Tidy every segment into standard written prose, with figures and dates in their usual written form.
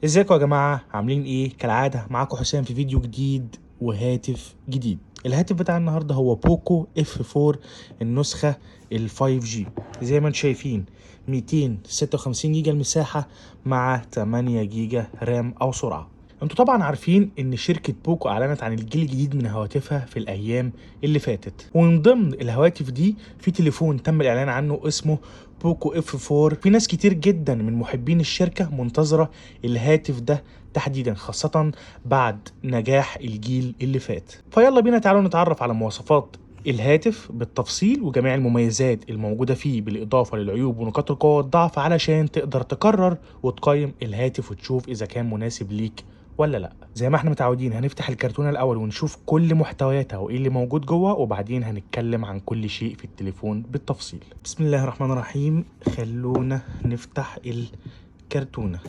ازيكم يا جماعة، عاملين ايه؟ كالعادة معاكم حسام في فيديو جديد وهاتف جديد. الهاتف بتاع النهاردة هو بوكو اف 4 النسخة ال 5G. زي ما انتم شايفين 256 جيجا المساحة مع 8 جيجا RAM او سرعة. انتوا طبعا عارفين ان شركة بوكو اعلنت عن الجيل الجديد من هواتفها في الايام اللي فاتت، ومن ضمن الهواتف دي في تليفون تم الاعلان عنه اسمه بوكو اف 4. في ناس كتير جدا من محبين الشركة منتظرة الهاتف ده تحديدا، خاصة بعد نجاح الجيل اللي فات. فيلا بينا تعالوا نتعرف على مواصفات الهاتف بالتفصيل وجميع المميزات الموجودة فيه، بالإضافة للعيوب ونقاط القوة والضعف، علشان تقدر تقرر وتقيم الهاتف وتشوف إذا كان مناسب ليك ولا لا. زي ما احنا متعودين هنفتح الكرتونة الأول ونشوف كل محتوياتها وإيه اللي موجود جوه، وبعدين هنتكلم عن كل شيء في التليفون بالتفصيل. بسم الله الرحمن الرحيم. خلونا نفتح الكرتونة.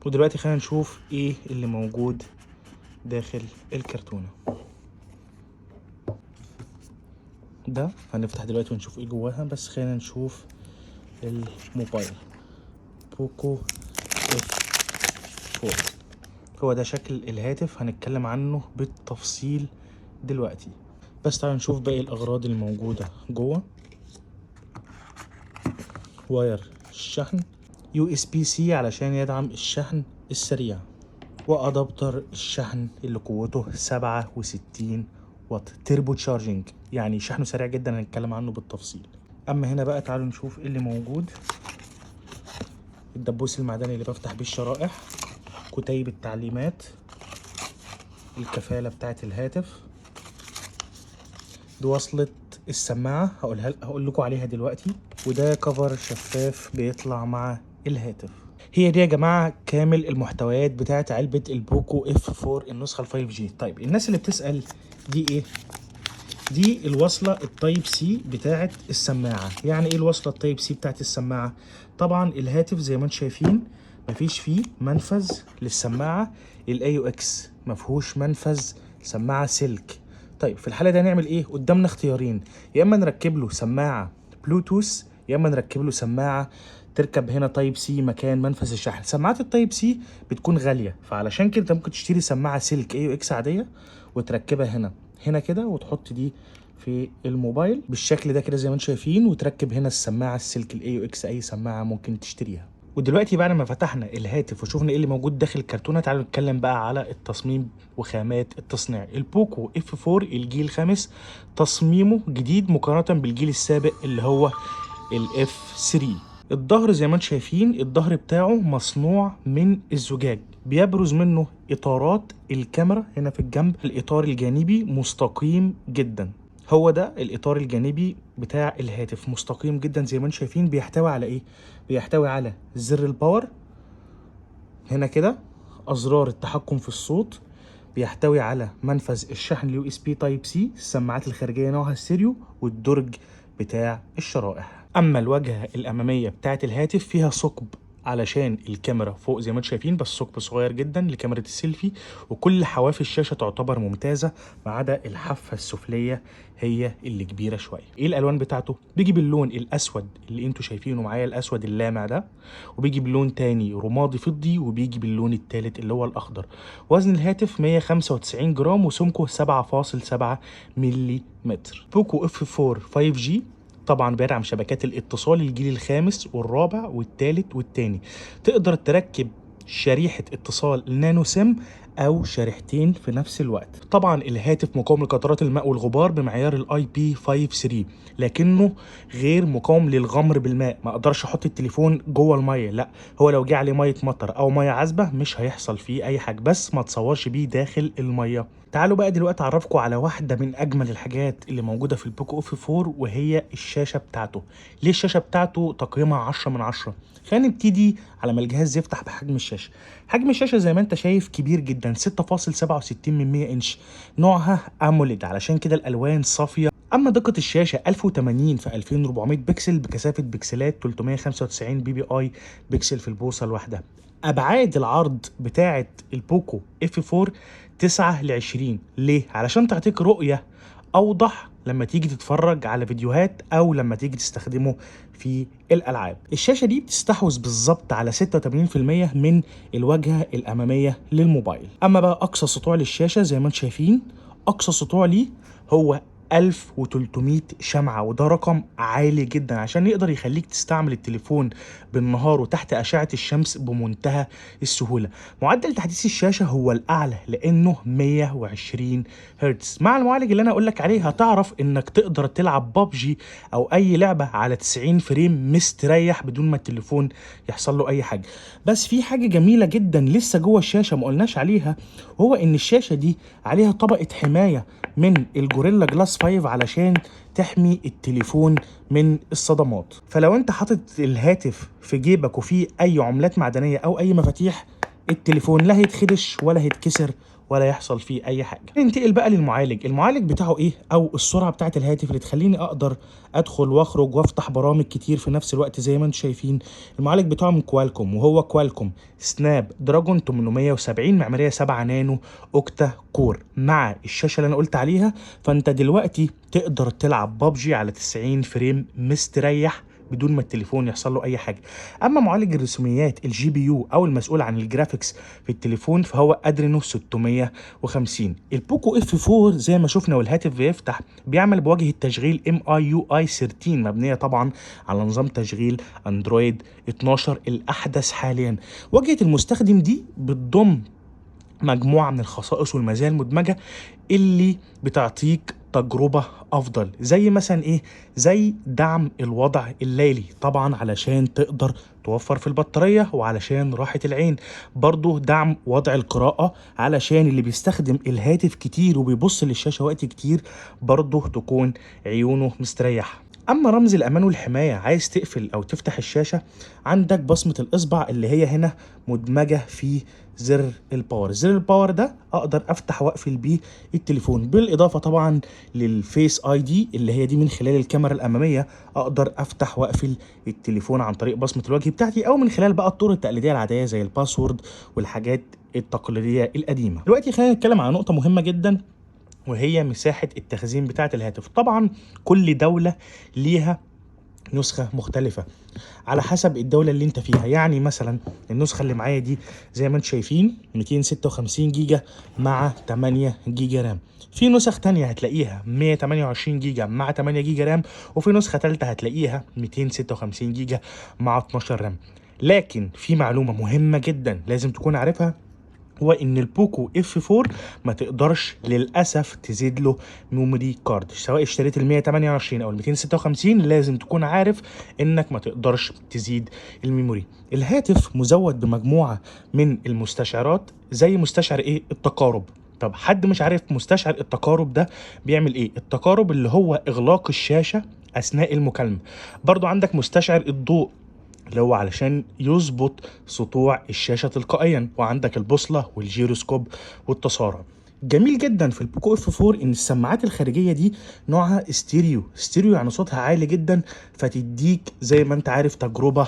ودلوقتي خلينا نشوف ايه اللي موجود داخل الكرتونة. ده هنفتح دلوقتي ونشوف ايه جواها، بس خلينا نشوف الموبايل بوكو اف 4. هو ده شكل الهاتف، هنتكلم عنه بالتفصيل دلوقتي، بس تعالوا نشوف باقي الاغراض الموجودة جوه. wire الشحن، USB C علشان يدعم الشحن السريع، و adapter الشحن اللي قوته 67 واط turbo charging، يعني شحنه سريع جدا، هنتكلم عنه بالتفصيل. اما هنا بقى تعالوا نشوف ايه اللي موجود. الدبوس المعدني اللي بفتح بيه الشرائح، كتيب التعليمات، الكفالة بتاعت الهاتف، دي وصلة السماعة هقول لكم عليها دلوقتي، وده كفر شفاف بيطلع مع الهاتف. هي دي يا جماعة كامل المحتويات بتاعت علبة البوكو اف 4 النسخة ال 5G. طيب الناس اللي بتسأل دي ايه؟ دي الوصلة ال Type C بتاعت السماعة. يعني ايه الوصلة ال Type C بتاعت السماعة؟ طبعا الهاتف زي ما انتم شايفين مفيش فيه منفذ للسماعة ال AUX، مفهوش منفذ سماعة سلك. طيب في الحالة دي هنعمل ايه؟ قدامنا اختيارين، يا اما نركب له سماعة بلوتوث، يا اما نركب له سماعة تركب هنا Type C مكان منفذ الشحن. سماعات ال Type C بتكون غالية، فعلشان كده انت ممكن تشتري سماعة سلك AUX عادية وتركبها هنا كده، وتحط دي في الموبايل بالشكل ده كده زي ما انتم شايفين، وتركب هنا السماعة السلك ال AUX، اي سماعة ممكن تشتريها. ودلوقتي بعد ما فتحنا الهاتف وشوفنا ايه اللي موجود داخل الكرتونة، تعالوا نتكلم بقى على التصميم وخامات التصنيع. البوكو اف 4 الجيل الخامس تصميمه جديد مقارنة بالجيل السابق اللي هو الاف 3. الظهر زي ما انتم شايفين الظهر بتاعه مصنوع من الزجاج، بيبرز منه اطارات الكاميرا هنا في الجنب. الاطار الجانبي مستقيم جدا، هو ده الاطار الجانبي بتاع الهاتف مستقيم جدا زي ما انتم شايفين. بيحتوي على ايه؟ بيحتوي على زر ال power هنا كده، ازرار التحكم في الصوت، بيحتوي على منفذ الشحن ال USB Type C، السماعات الخارجيه نوعها ستيريو، والدرج بتاع الشرائح. اما الواجهه الاماميه بتاعه الهاتف فيها ثقب علشان الكاميرا فوق زي ما انتم شايفين، بس ثقب صغير جدا لكاميرا السيلفي، وكل حواف الشاشه تعتبر ممتازه ما عدا الحافه السفليه هي اللي كبيره شويه. ايه الالوان بتاعته؟ بيجي باللون الاسود اللي انتم شايفينه معايا، الاسود اللامع ده، وبيجي بلون تاني رمادي فضي، وبيجي باللون التالت اللي هو الاخضر. وزن الهاتف 195 جرام وسمكه 7.7 ملي متر. بوكو اف 4 5G طبعا بيدعم شبكات الاتصال الجيل الخامس والرابع والثالث والثاني. تقدر تركب شريحة اتصال nano SIM او شريحتين في نفس الوقت. طبعا الهاتف مقاوم لقطرات الماء والغبار بمعيار ال IP 53، لكنه غير مقاوم للغمر بالماء. ما اقدرش احط التليفون جوه الميه، لا، هو لو جه عليه ميه مطر او ميه عذبه مش هيحصل فيه اي حاجه، بس ما تصورش بيه داخل الميه. تعالوا بقى دلوقتي اعرفكم على واحده من اجمل الحاجات اللي موجوده في البوكو اف 4، وهي الشاشه بتاعته. ليه الشاشه بتاعته تقييمها 10 من 10؟ خلينا نبتدي على ما الجهاز يفتح بحجم الشاشه. حجم الشاشه زي ما انت شايف كبير جدا، 6.67 من 100 انش، نوعها AMOLED علشان كده الالوان صافيه. اما دقه الشاشه 1080 في 2400 بكسل بكثافه بكسلات 395 PPI بكسل في البوصه الواحده. ابعاد العرض بتاعه ال Poco F4 9 ل 20. ليه؟ علشان تعطيك رؤية اوضح لما تيجي تتفرج على فيديوهات او لما تيجي تستخدمه في الالعاب. الشاشة دي بتستحوذ بالظبط على 86% من الواجهة الامامية للموبايل. اما بقى اقصى سطوع للشاشه زي ما انتم شايفين، اقصى سطوع ليه هو 1300 شمعة، وده رقم عالي جدا عشان يقدر يخليك تستعمل التليفون بالنهار وتحت أشعة الشمس بمنتهى السهولة. معدل تحديث الشاشة هو الأعلى لأنه 120 هرتز. مع المعالج اللي أنا أقولك عليه هتعرف إنك تقدر تلعب بابجي أو أي لعبة على 90 frame مستريح بدون ما التليفون يحصل له أي حاجة. بس في حاجة جميلة جدا لسه جوه الشاشة ما قلناش عليها، وهو إن الشاشة دي عليها طبقة حماية من ال Gorilla Glass 5 علشان تحمي التليفون من الصدمات. فلو انت حاطط الهاتف في جيبك وفيه اي عملات معدنية او اي مفاتيح، التليفون لا هيتخدش ولا هيتكسر ولا يحصل فيه اي حاجة. ننتقل بقى للمعالج. المعالج بتاعه ايه، او السرعة بتاعه الهاتف اللي تخليني اقدر ادخل واخرج وافتح برامج كتير في نفس الوقت زي ما انتم شايفين. المعالج بتاعه من Qualcomm، وهو Qualcomm Snapdragon 870 معمارية 7 نانو octa core مع الشاشة اللي انا قلت عليها. فانت دلوقتي تقدر تلعب بابجي على 90 frame مستريح بدون ما التليفون يحصل له اي حاجة. اما معالج الرسوميات ال GPU او المسؤول عن ال graphics في التليفون فهو Adreno 650. ال Poco F4 زي ما شفنا والهاتف بيفتح بيعمل بواجهه تشغيل MIUI 13 مبنية طبعا على نظام تشغيل اندرويد 12 الاحدث حاليا. واجهه المستخدم دي بتضم مجموعة من الخصائص والمزايا المدمجه اللي بتعطيك تجربة أفضل، زي مثلا إيه؟ زي دعم الوضع الليلي طبعا علشان تقدر توفر في البطارية وعلشان راحة العين. برضو دعم وضع القراءة علشان اللي بيستخدم الهاتف كتير وبيبص للشاشة وقت كتير برضو تكون عيونه مستريحة. أما رمز الأمان والحماية، عايز تقفل أو تفتح الشاشة عندك بصمة الإصبع اللي هي هنا مدمجة في زر ال power. زر ال power ده أقدر أفتح وأقفل بيه التليفون، بالإضافة طبعا لل Face ID اللي هي دي من خلال الكاميرا الأمامية أقدر أفتح وأقفل التليفون عن طريق بصمة الوجه بتاعتي، أو من خلال بقى الطرق التقليدية العادية زي ال password والحاجات التقليدية القديمة. دلوقتي خلينا نتكلم على نقطة مهمة جدا، وهي مساحة التخزين بتاعة الهاتف. طبعا كل دولة ليها نسخة مختلفة على حسب الدولة اللي انت فيها. يعني مثلا النسخة اللي معايا دي زي ما انتم شايفين 256 جيجا مع 8 جيجا RAM. في نسخ تانية هتلاقيها 128 جيجا مع 8 جيجا RAM، وفي نسخة تالتة هتلاقيها 256 جيجا مع 12 RAM. لكن في معلومة مهمة جدا لازم تكون عارفها، هو ان ال Poco F4 ما تقدرش للاسف تزيد له memory card. سواء اشتريت ال 128 او ال 256 لازم تكون عارف انك ما تقدرش تزيد ال memory. الهاتف مزود بمجموعه من المستشعرات، زي مستشعر ايه؟ التقارب. طب حد مش عارف مستشعر التقارب ده بيعمل ايه؟ التقارب اللي هو اغلاق الشاشة اثناء المكالمة. برضو عندك مستشعر الضوء اللي هو علشان يظبط سطوع الشاشة تلقائيا، وعندك البوصلة والجيروسكوب والتسارع. جميل جدا في ال Poco F4 ان السماعات الخارجية دي نوعها ستيريو، ستيريو يعني صوتها عالي جدا، فتديك زي ما انت عارف تجربة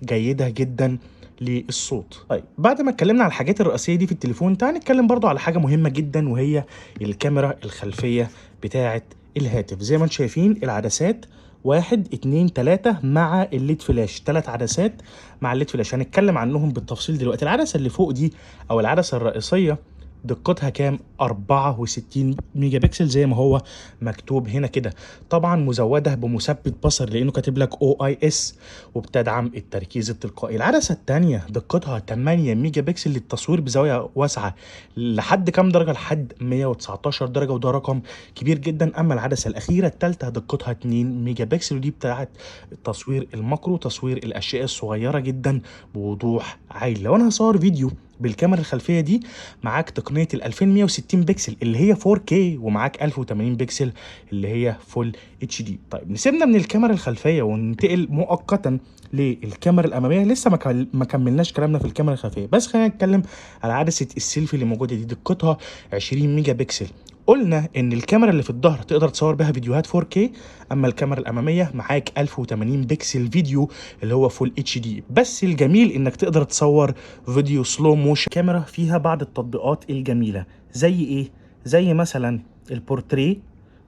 جيدة جدا للصوت. طيب بعد ما اتكلمنا على الحاجات الرئيسية دي في التليفون، تعال نتكلم برضو على حاجة مهمة جدا، وهي الكاميرا الخلفية بتاعة الهاتف. زي ما انتم شايفين العدسات 1 2 3 مع ال LED flash، 3 عدسات مع ال LED flash، هنتكلم عنهم بالتفصيل دلوقتي. العدسة اللي فوق دي او العدسة الرئيسية دقتها كام؟ 64 ميجا بكسل زي ما هو مكتوب هنا كده. طبعا مزوده بمثبت بصر لانه كاتب لك OIS، وبتدعم التركيز التلقائي. العدسة الثانية دقتها 8 ميجا بكسل للتصوير بزاوية واسعة لحد كام درجه؟ لحد 119 درجه، وده رقم كبير جدا. اما العدسة الاخيرة الثالثة دقتها 2 ميجا بكسل، ودي بتاعه تصوير ال macro، تصوير الاشياء الصغيرة جدا بوضوح عالي. لو انا هصور فيديو بالكاميرا الخلفية دي معاك تقنية ال 2160 بكسل اللي هي 4K، ومعاك 1080 بكسل اللي هي Full HD. طيب نسيبنا من الكاميرا الخلفية وننتقل مؤقتا للكاميرا الامامية. لسه ما كملناش كلامنا في الكاميرا الخلفية، بس خلينا نتكلم على عدسة السيلفي اللي موجودة دي. دقتها 20 ميجا بكسل، قلنا ان الكاميرا اللي في الظهر تقدر تصور بها فيديوهات 4K، اما الكاميرا الامامية معاك 1080 بكسل فيديو اللي هو full HD. بس الجميل انك تقدر تصور فيديو slow motion. كاميرا فيها بعض التطبيقات الجميلة زي ايه؟ زي مثلا البورتريه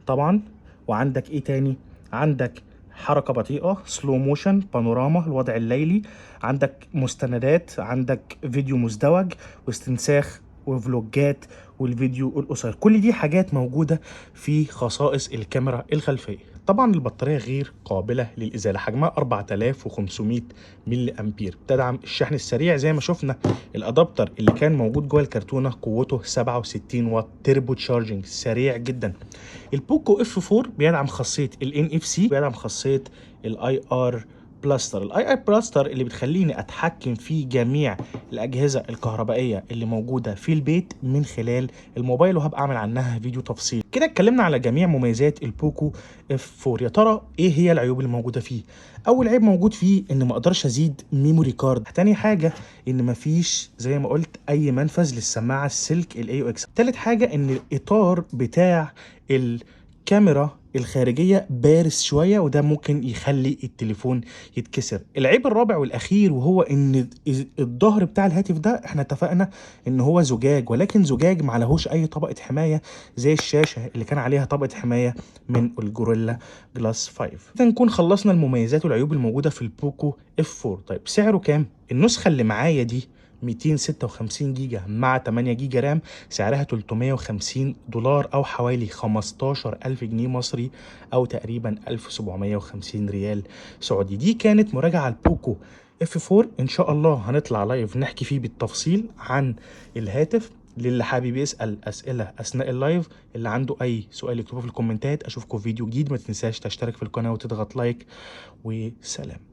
طبعا، وعندك ايه تاني؟ عندك حركة بطيئة، slow motion، بانوراما، الوضع الليلي، عندك مستندات، عندك فيديو مزدوج واستنساخ وفلوجات والفيديو القصير. كل دي حاجات موجودة في خصائص الكاميرا الخلفية. طبعا البطارية غير قابلة للإزالة، حجمها 4500 ملي أمبير، بتدعم الشحن السريع زي ما شفنا. ال adapter اللي كان موجود جوه الكرتونة قوته 67 واط، turbo charging سريع جدا. ال Poco F4 بيدعم خاصية ال NFC، بيدعم خاصية ال IR blaster. ال IR blaster اللي بتخليني اتحكم في جميع الاجهزة الكهربائية اللي موجودة في البيت من خلال الموبايل، وهبقى اعمل عنها فيديو تفصيل. كده اتكلمنا على جميع مميزات ال Poco F4. يا ترى ايه هي العيوب اللي موجودة فيه؟ اول عيب موجود فيه ان ما اقدرش ازيد memory card. تاني حاجة ان مفيش زي ما قلت اي منفذ للسماعه السلك ال AUX. تالت حاجة ان الاطار بتاع الكاميرا الخارجية بارز شوية، وده ممكن يخلي التليفون يتكسر. العيب الرابع والاخير وهو ان الظهر بتاع الهاتف ده احنا اتفقنا ان هو زجاج، ولكن زجاج ما عليهوش اي طبقه حماية زي الشاشة اللي كان عليها طبقه حماية من ال Gorilla Glass 5. كده نكون خلصنا المميزات والعيوب الموجودة في ال Poco F4. طيب سعره كام؟ النسخة اللي معايا دي 256 جيجا مع 8 جيجا RAM سعرها $350 او حوالي 15,000 جنيه مصري او تقريبا 1750 ريال سعودي. دي كانت مراجعة على ال Poco F4. ان شاء الله هنطلع live نحكي فيه بالتفصيل عن الهاتف. للي حابب يسأل أسئلة أثناء ال live، اللي عنده أي سؤال يكتبه في الكومنتات. أشوفكم في فيديو جديد، ما تنساش تشترك في القناة وتضغط like، وسلام.